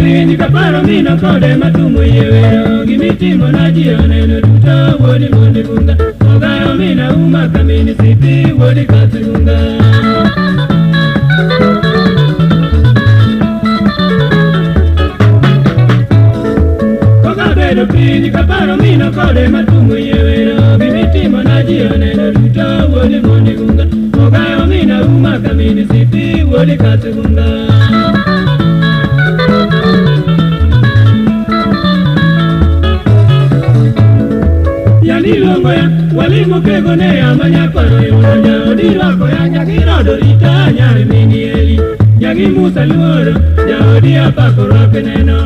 piny kaparo mino kode matumo yie wero Gimitimo na ji oneno duto wuodi mondi gunga Ogayo mina uma kamini sipi wuodi kasigunga Kokabedo piny kaparo mino kode matumo yie wero Gimitimo na ji oneno duto wuodi mondi gunga Ogayo mina uma kamini sipi wuodi kasigunga Yanilongo ya walimu kego ne amanya kwaro yudo jaodi rwako ya nyagirodo rita nyar mini eli nyagi Musa luoro jaodi apako rwake neno.